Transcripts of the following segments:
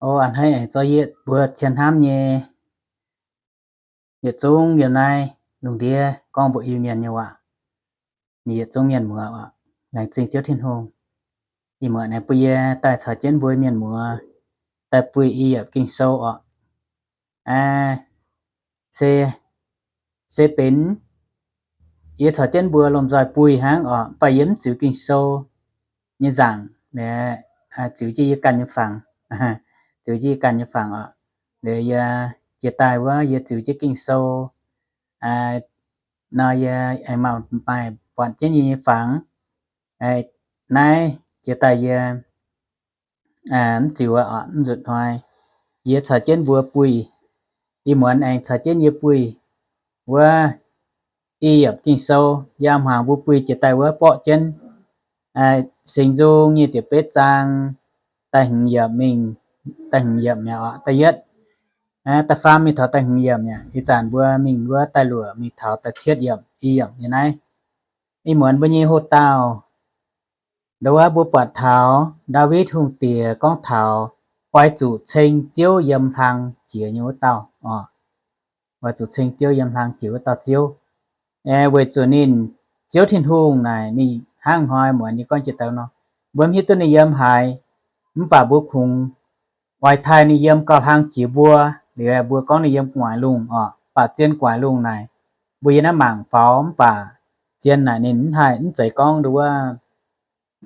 O a'hneiv aengx zorqv yietc buonc cien hnamv nyei yietc zungv yiem naaiv lungh ndiev gorngv mbuox Iu-Mienh nyei waac nyei yietc zungv mienh muoz oc. Laengz zingh Ziouv Tin-Hungh. Ih muonz naaiv bun yie daaih caux jienv mbuo mienh muoz daaih buih i yiemc Ging-Sou oc. Se, se benx yie caux jienv mbuo lomh nzoih buih hnangv oc, mv baac yie mv ziux Ging-Sou nyei nzaangc, ziux jienv yie ganh nyei fangx, ziux jienv yie ganh nyei fangx oc. Liuz yie jiex daaih wuov yie ziux jienv Ging-Sou nor yie aengx maaih buatc jienv yie nyei fangx. Naaiv jiex daaih yie mv ziux oc, mv nzunc hnoi yie caux jienv mbuo buih. Ih muonz aengx caux jienv yie buih wuov i yiemc Ging-Sou. Yie hmuangx mbuo buih jiex daaih wuov borqv jienv Singx Nzung nyic ziepc betv zaang da'hmz yiemc mingh, da'hmz yiemc mi'aqv oc, da'yietv, da'faam mingh taux da'hmz yiemc mi'aqv. Ih zanc mbuo mingh wuov da'luoqc mingh taux da'cietv yiemc, i yiemc nyei naaiv. Ih muonz mbuo nyei hoc dauh ndo wuov mbuo buatc taux Ndaawitv Hungh Diex gorngv taux oix zuqc ceng Ziouv yiem hlang jiex nyei wuov dauh oc. Oix zuqc ceng Ziouv yiem hlang jiex wuov dauh Ziouv. Weic zuqc ninh, Ziouv Tin-Hungh naaic ninh hnangv hnoi muonz nyei gorngv jiex daaih nor, mbuo mv hiuv duqv ninh yiem haaix, mv baac mbuo kungx oix taaih ninh yiem gauh hlang jiex mbuo. Liuz mbuo gorngv ninh yiem gu'nguaaic lungh oc, baac zien gu'nguaaic lungh naaic mbuo yiem naaiv mangc faaux, mv baac zien naaic ninh mv haih, mv zeiz gorngv ndo wuov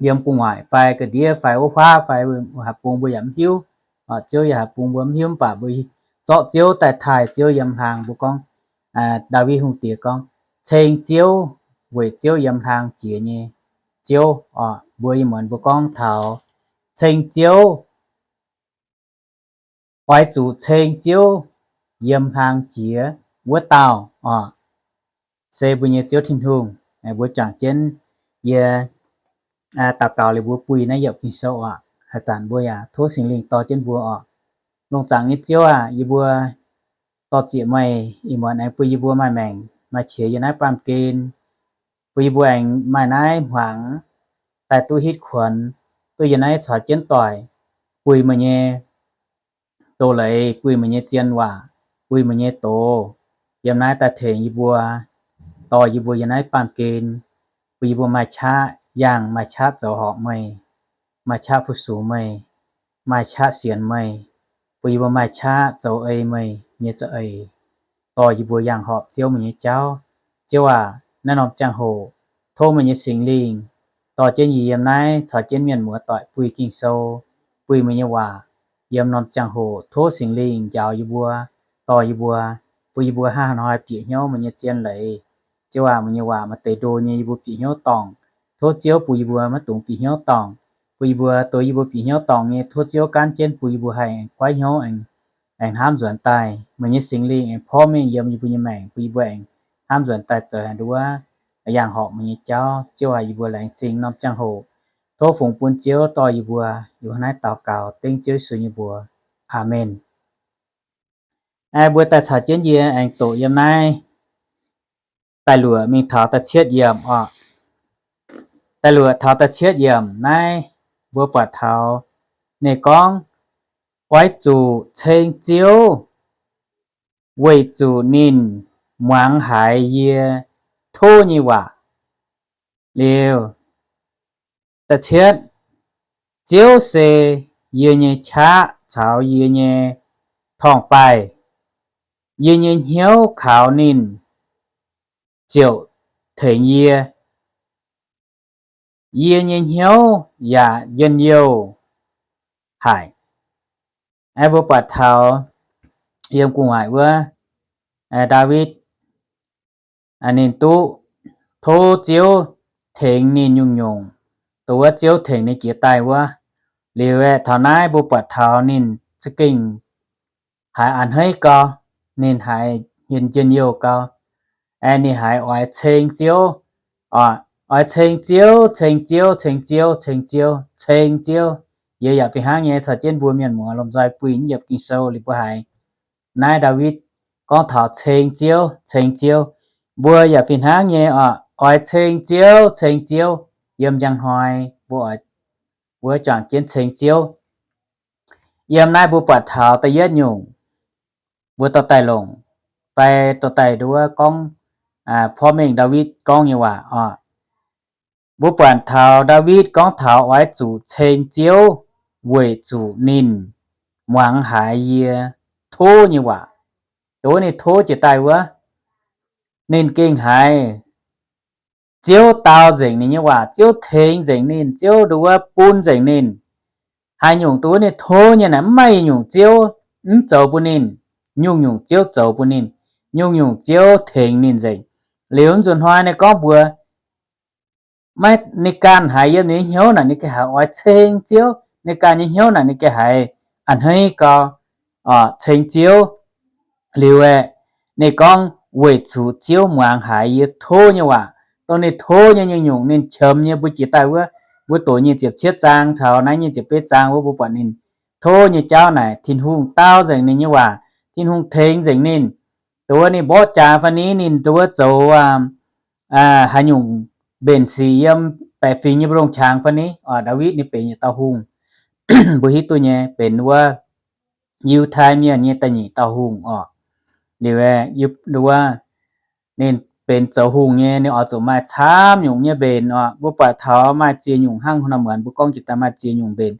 yiem gu'nguaaic fai ga'ndiev fai wuov huaav fai haaix bung mbuo yaac mv hiuv. Ziouv yaac haaix bung mbuo mv hiuv, mv baac mbuo zorqv Ziouv daaih taaih Ziouv yiem hlang. Mbuo gorngv Ndaawitv Hungh Diex gorngv, ceng Ziouv weic Ziouv yiem hlang jiex nyei Ziouv oc. Mbuo ih muonz mbuo gorngv taux ceng Ziouv, oix zuqc ceng Ziouv yiem hlang jiex wuov dauh oc, se mbuo nyei Ziouv Tin-Hungh. Mbuo juangc jienv yie daux gaux liuz mbuo buih naaiv yiemc Ging-Sou oc. Haaix zanc mbuo yaac tov Singx Lingh dorh jienv mbuo oc. Lungh zaangc nyei Ziouv aac, yie mbuo dorh zieqc meih ih muonz aengx bun yie mbuo maaih maengc maaih qiex yiem naaiv baamh gen, bun yie mbuo aengx maaih naaiv hmuangx daaih duqv hitv kuonx, duqv yiem naaiv caux jienv doic buih meih nyei doz-leiz, buih meih nyei zien waac, buih meih nyei doz yiem naaiv daaih tengx yie mbuo, dorh yie mbuo yiem naaiv baamh gen, bun yie mbuo maaih qaqv yangh, maaih qaqv zoux horpc meih, maaih qaqv fu-sux meih, maaih qaqv sienx meih, bun yie mbuo maaih qaqv zoux ei meih nyei za'eix, dorh yie mbuo yangh horpc Ziouv meih nyei jauv. Ziouv aac, naaiv norm ziangh hoc tov meih nyei Singx Lingh dorh jienv yie yiem naaiv caux jienv mienh muoz doic buih Ging-Sou, buih meih nyei waac yiem norm ziangh hoc. Tov Singx Lingh njaaux yie mbuo, dorh yie mbuo, bun yie mbuo hnangv haaix nor haih bieqc hnyouv meih nyei zien leiz. Ziouv aac, meih nyei waac maaih deix ndo nyei yie mbuo bieqc hnyouv dorngc. Tov Ziouv bun yie mbuo maiv dungx bieqc hnyouv dorngc. Bun yie mbuo, dongh yie mbuo bieqc hnyouv dorngc nyei, tov Ziouv gaanv jienv bun yie mbuo haih aengx goiv hnyouv, aengx hnamv nzuonx daaih. Meih nyei Singx Lingh aengx porv mengh yiem yie mbuo nyei maengc, bun yie mbuo aengx hnamv nzuonx daaih zoux haaix nduov yangh horpc meih nyei jauv. Ziouv aac, yie mbuo laengz zingh norm ziangh hoc. Tov fungx bun Ziouv dorh yie mbuo. Yie mbuo hnangv naaiv daux gaux dengv Ziouv Yesu nyei mbuox. Aamen. Mbuo daaih caux jienv yie aengx doqc yiem naaiv da'luoqc mingh taux da'cietv yiemc oc. Da'luoqc taux da'cietv yiemc naaiv mbuo buatc taux ninh gorngv, oix zuqc ceng Ziouv weic zuqc ninh muangx haiz yie tov nyei waac. Liuz, da'cietv, Ziouv se yie nyei qaqv caux yie nyei torngv-baaih. Yie nyei hnyouv kaux ninh ziouc tengx yie. Yie nyei hnyouv yaac njien-youh haic. Mbuo buatc taux yiem gu'nguaaic wuov, Ndaawitv ninh duqv tov Ziouv tengx ninh nyungc-nyungc, dongh wuov Ziouv tengx ninh jiex daaih wuov. Liuz aeqv, taux naaiv mbuo buatc taux ninh za'gengh haiz a'hneiv gau, ninh haiz hmien njien-youh gau, aeqv, ninh haiz oix ceng Ziouv, oix ceng Ziouv, ceng Ziouv, ceng Ziouv, ceng Ziouv, ceng Ziouv. Yie yaac fih hnangv nyei caux jienv mbuo mienh muoz lomh nzoih buih yiemc Ging-Sou liuz mbuo haiz naaiv Ndaawitv gorngv taux ceng Ziouv, ceng Ziouv. Mbuo yaac fih hnangv nyei oc, oix ceng Ziouv, ceng Ziouv. Yiem njang hnoi mbuo oix, mbuo juangc jienv ceng Ziouv. Yiem naaiv mbuo buatc taux da'yietv nyungc, mbuo dorh daaih longc, fai dorh daaih nduov gorngv, porv mengh Ndaawitv gorngv nyei waac oc. Mbuo buatc taux Ndaawitv gorngv taux oix zuqc ceng Ziouv weic zuqc ninh muangx haiz yie tov nyei waac. Dongh wuov ninh tov jiex daaih wuov, ninh gengh haiz Ziouv dau nzengc ninh nyei waac, Ziouv tengx nzengc ninh, Ziouv nduov bun nzengc ninh. Haaix nyungc dongh wuov ninh tov nyei naaic mv maaih nyungc Ziouv mv zoux bun ninh, nyungc-nyungc Ziouv zoux bun ninh, nyungc-nyungc Ziouv tengx ninh nzengc. Liuz nzunc hnoi ninh gorngv mbuox maiv, ninh ganh haiz yiem ninh nyei hnyouv naaic ninh ganh haiz oix ceng Ziouv, ninh ganh nyei hnyouv naaic ninh ganh haiz a'hneiv gau, ceng Ziouv. Liuz aeqv, ninh gorngv weic zuqc Ziouv muangx haiz yie tov nyei waac. Dongh ninh tov nyei nyungc-nyungc ninh qiemx nyei mbuo jiex daaih wuov, mbuo doqc nyic ziepc cietv zaang caux naaiv nyic ziepc betv zaang wuov mbuo buatc ninh tov nyei jauv naaic Tin-Hungh dau nzengc ninh nyei waac, Tin-Hungh tengx nzengc ninh. Dongh wuov ninh mborqv jaax fai ni, ninh dongh wuov zoux haaix nyungc mbenc sic yiem baeqc fingx nyei mbu'ndongx qangx fai ni, Ndaawitv ninh benx yietc dauh hungh, mbuo hiuv duqv nyei, benx wuov Yiutai Mienh nyei da'nyeic dauh hungh oc. Liuz, wuov, ninh benx zoux hungh nyei, ninh oix zuqc maaih camv nyungc nyei mbenc oc. Mbuo buatc taux maaih ziex nyungc hnangv nor muonz mbuo gorngv jiex daaih maaih ziex nyungc mbenc.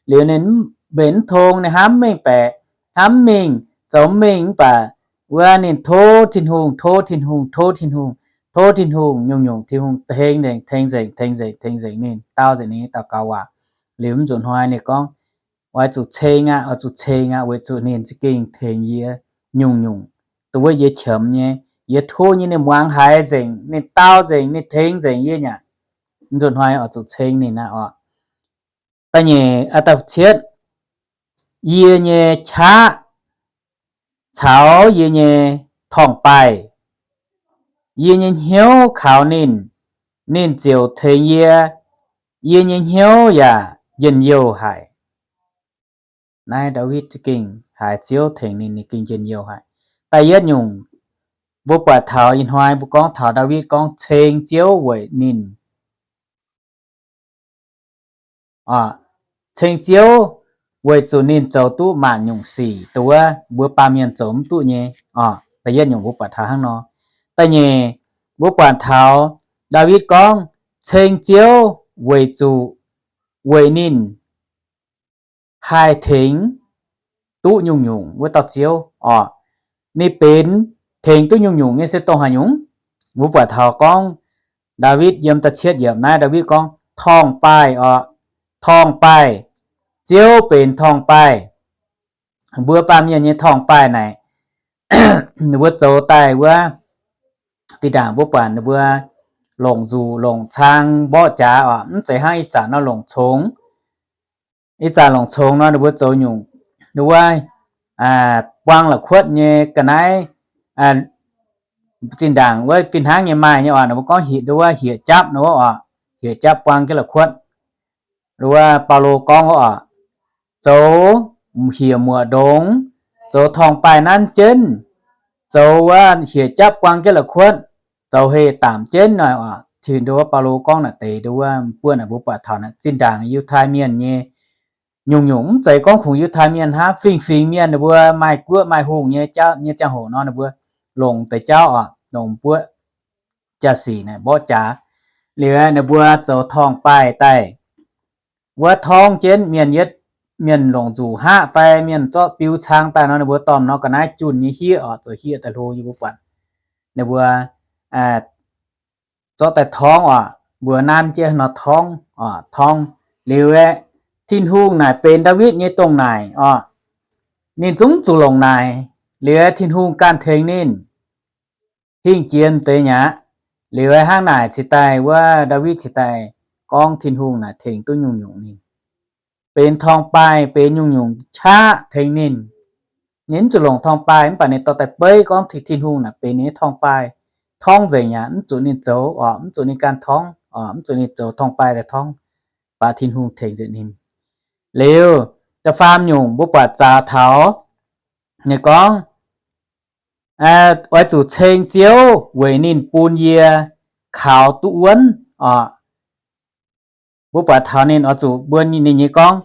Liuz ninh mbenc mv tong, ninh hnamv mengh baeqc, hnamv mingh, zoux mingh mv baac wuov ninh tov Tin-Hungh, tov Tin-Hungh, tov Tin-Hungh, tov Tin-Hungh, nyungc-nyungc Tin-Hungh tengx nzengc, tengx nzengc, tengx nzengc, tengx nzengc ninh, dau nzengc ninh nyei daux gaux waac. Liuz mv nzunc hnoi ninh gorngv, oix zuqc ceng aqv, oix zuqc ceng aqv, weic zuqc ninh za'gengh tengx yie nyungc-nyungc, dongh wuov yie qiemx nyei, yie tov nyei, ninh muangx haiz nzengc, ninh dau nzengc, ninh tengx nzengc yie nyei aqv. Mv nzunc hnoi oix zuqc ceng ninh aqv oc. Da'nyeic, da'cietv, yie nyei qaqv caux yie nyei torngv-baaih, yie nyei hnyouv kaux ninh, ninh ziouc tengx yie, yie nyei hnyouv yaac njien-youh haic. Naaiv Ndaawitv za'gengh haiz Ziouv tengx ninh, ninh gengh njien-youh haic. Da'yietv nyungc, mbuo buatc taux ih hnoi mbuo gorngv taux Ndaawitv gorngv ceng Ziouv weic ninh ceng Ziouv weic zuqc ninh zoux duqv maanc nyungc sic dongh wuov mbuo baamh mienh zoux mv duqv nyei. Da'yietv nyungc mbuo buatc taux hnangv nor. Da'nyeic, mbuo buatc taux Ndaawitv gorngv ceng Ziouv weic zuqc, weic ninh haih tengx duqv nyungc-nyungc wuov dauh Ziouv oc. Ninh benx tengx duqv nyungc-nyungc nyei se dongh haaix nyungc? Mbuo buatc taux gorngv Ndaawitv yiem da'cietv yiemc naaiv Ndaawitv gorngv torngv-baaih oc. Torngv-baaih, Ziouv benx torngv-baaih. Mbuo baamh mienh nyei torngv-baaih naaic, ninh mbuo zoux daaih wuov, zinh ndaangc mbuo buatc ninh mbuo longc nzuqc longc cang mborqv jaax oc, mv zeiz hnangv ih zanc nor longc congx. Ih zanc longc congx nor ninh mbuo zoux nyungc, ninh wuov buang la'kuotv nyei ga'naaiv, zinh ndaangc wuov fih hnangv nyei maaih nyei oc, ninh mbuo gorngv hieqv, ninh wuov hieqv japv nor wuov oc, hieqv japv buang jienv la'kuotv. Wuov Baulo gorngv wuov oc, zoux hieqv muoqc ndongx, zoux torngv-baaih nanv jienv, zoux wuov hieqv japv buang jienv la'kuotv, zoux heh daamc jienv nor oc. Tin nduov Baulo gorngv naaic deix nduov buonv naaic mbuo buatc taux naaic zinh ndaangc Yiutai Mienh nyei nyungc-nyungc, mv zeiz gorngv kungx Yiutai Mienh hnangv, fingx-fingx mienh ninh mbuo maaih guoqv maaih hungh nyei jauv nyei ziangh hoc nor ninh mbuo longc deix jauv oc, longc buoqv jaa-sic naaic mborqv jaax. Liuz ninh mbuo zoux torngv-baaih daaih, wuov torngv jienv mienh yietv, mienh longc nzuqc haqv fai mienh zorqv biu cang daaih nor ninh mbuo dorh nor ga'naaiv junh nyei hieqv oc, zoux hieqv daaih hlo nyei mbuo buatc. Ninh mbuo zorqv daaih torngv oc, mbuo nanv jienv nor torngv oc, torngv. Liuz aeqv, Tin-Hungh naaic benx Ndaawitv nyei dongh naaic oc, ninh zungv zuqc longc naaic. Liuz aeqv, Tin-Hungh ganh tengx ninh hingh jiex deix nyei aqv. Liuz aeqv, hnangv naaic cingx daaih wuov Ndaawitv cingx daaih gorngv Tin-Hungh naaic tengx duqv nyungc-nyungc ninh, benx torngv-baaih, benx nyungc-nyungc qaqv tengx ninh. Ninh mv zuqc longc torngv-baaih mv baac ninh dorh daaih beiv gorngv Tin-Hungh naaic benx ninh nyei torngv-baaih, torngv nzengc aqv, mv zuqc ninh zoux oc, mv zuqc ninh ganh torngv oc, mv zuqc ninh zoux torngv-baaih daaih torngv, baac Tin-Hungh tengx nzengc ninh. Liuz, da'faam nyungc mbuo buatc zaax taux ninh gorngv, oix zuqc ceng Ziouv weic ninh bun yie kaux duqv wuonv oc. Mbuo buatc taux ninh oix zuqc mbuo ninh nyei gorngv,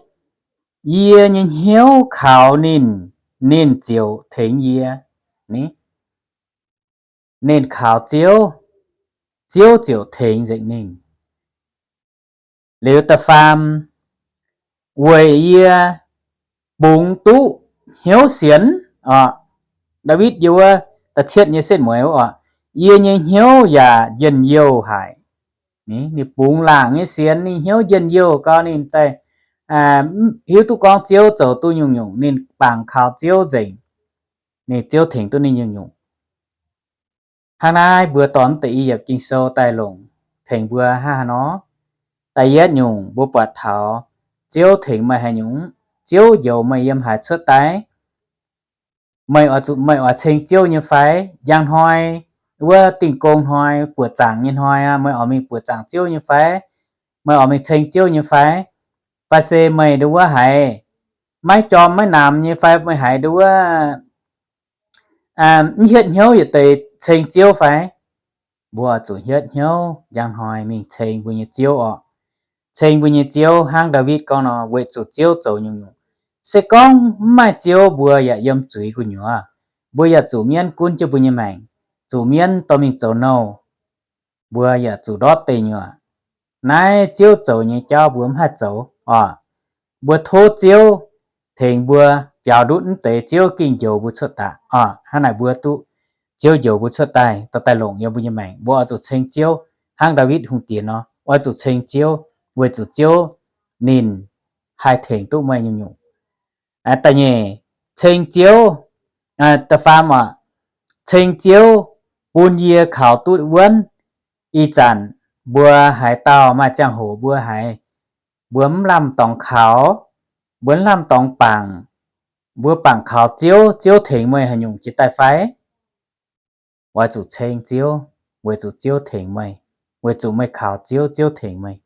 Yie nyei hnyouv kaux ninh, ninh ziouc tengx yie. Ninh kaux Ziouv, Ziouv ziouc tengx nzengc ninh. Liuz da'faam, weic yie bungx duqv hnyouv sienx oc. Ndaawitv yie wuov da'cietv nyei setv mueiz oc, yie nyei hnyouv yaac njien-youh haic. Ninh bungx laangc nyei sienx, ninh hnyouv njien-youh gau, ninh daaih hiuv duqv gorngv Ziouv zoux duqv nyungc-nyungc, ninh bangc kaux Ziouv nzengc, ninh Ziouv tengx duqv ninh nyungc-nyungc. Hnangv naaiv mbuo dorh deix i yiemc Ging-Sou daaih longc tengx mbuo hnangv haaix nor. Da'yietv nyungc mbuo buatc taux Ziouv tengx meih haaix nyungc, Ziouv njoux meih yiem haaix cuotv daaih, meih oix zuqc, meih oix ceng Ziouv nyei fai? Njang hnoi wuov dingh gong hnoi, buoqc zaangc nyei hnoi aqv, meih oix mingh buoqc zaangc Ziouv nyei fai? Meih oix mingh ceng Ziouv nyei fai? Fai se meih nduov wuov haiz maiv jorm maiv namx nyei fai? Meih haiz nduov wuov mv hietv hnyouv yietc deix ceng Ziouv fai? Mbuo oix zuqc hietv hnyouv njang hnoi mingh ceng mbuo nyei Ziouv oc. Ceng mbuo nyei Ziouv hnangv Ndaawitv gorngv nor, weic zuqc Ziouv zoux nyungc-nyungc. Se gorngv mv maaih Ziouv, mbuo yaac yiem zuiz gu'nyuoz. Mbuo yaac zuqc mienv gunv jienv mbuo nyei maengc, zuqc mienv dorh mingh zoux nouh, mbuo yaac zuqc ndortv deic nyuoqc. Naaiv Ziouv zoux nyei jauv mbuo mv haih zoux oc. Mbuo tov Ziouv tengx mbuo biaux ndutv mv deix Ziouv gengh njoux mbuo cuotv daaih oc. Hnangv naaic mbuo duqv Ziouv njoux mbuo cuotv daaih, dorh daaih longc yiem mbuo nyei maengc. Mbuo oix zuqc ceng Ziouv hnangv Ndaawitv Hungh Diex nor, oix zuqc ceng Ziouv, weic zuqc Ziouv ninh haih tengx duqv meih nyungc-nyungc. Da'nyeic, ceng Ziouv, da'faam oc, ceng Ziouv bun yie kaux duqv wuonv. Ih zanc mbuo haaix dauh maaih ziangh hoc mbuo haiz mbuo mv lamh dorngx kaux, mbuo mv lamh dorngx bangc, mbuo bangc kaux Ziouv, Ziouv tengx meih haaix nyungc jiex daaih fai? Oix zuqc ceng Ziouv, weic zuqc Ziouv tengx meih, weic zuqc meih kaux Ziouv, Ziouv tengx meih.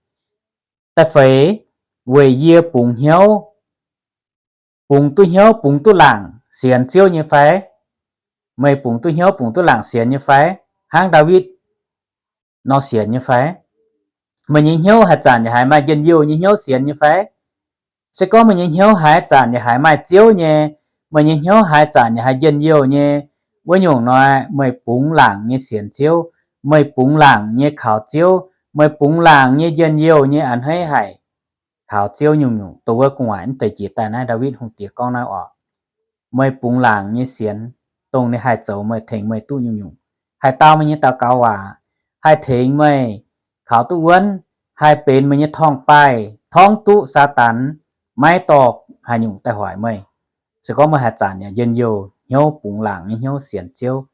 Da'feix, weic yie bungx hnyouv, bungx duqv hnyouv, bungx duqv laangc sienx Ziouv nyei fai? Meih bungx duqv hnyouv, bungx duqv laangc sienx nyei fai? Hnangv Ndaawitv nor sienx nyei fai? Meih nyei hnyouv haaix zanc yaac haiz maaih njien-youh nyei hnyouv sienx nyei fai? Se gorngv meih nyei hnyouv haaix zanc yaac haiz maaih Ziouv nyei, meih nyei hnyouv haaix zanc yaac haiz njien-youh nyei, wuov nyungc nor, meih bungx laangc nyei sienx Ziouv, meih bungx laangc nyei kaux Ziouv, meih bungx laangc nyei njien-youh nyei a'hneiv haic kaux Ziouv nyungc-nyungc. Dongh wuov gu'nguaaic mv deix jiex daaih naaiv Ndaawitv Hungh Diex gorngv naaiv oc. Meih bungx laangc nyei sienx, dongh ninh haih zoux meih, tengx meih duqv nyungc-nyungc, haih dau meih nyei daux gaux waac, haih tengx meih kaux duqv wuonv, haih benx meih nyei torngv-baaih torngv duqv Saadaan maiv dorh haaix nyungc daaih hoic meih. Se gorngv meih haaix zanc yaac njien-youh hnyouv, bungx laangc nyei hnyouv sienx Ziouv,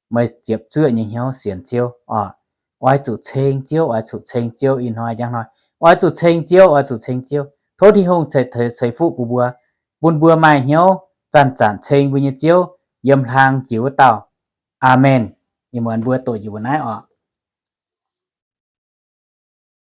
meih ziepc zuoqv nyei hnyouv sienx Ziouv oc, oix zuqc ceng Ziouv, oix zuqc ceng Ziouv. Ih hnoi njang hnoi oix zuqc ceng Ziouv, oix zuqc ceng Ziouv. Tov Tin-Hungh ceix fuqv bun mbuo, bun mbuo maaih hnyouv zanc-zanc ceng mbuo nyei Ziouv yiem hlang jiex wuov dauh. Aamen. Ih muonz mbuo doqc njiec mbuo naaiv oc.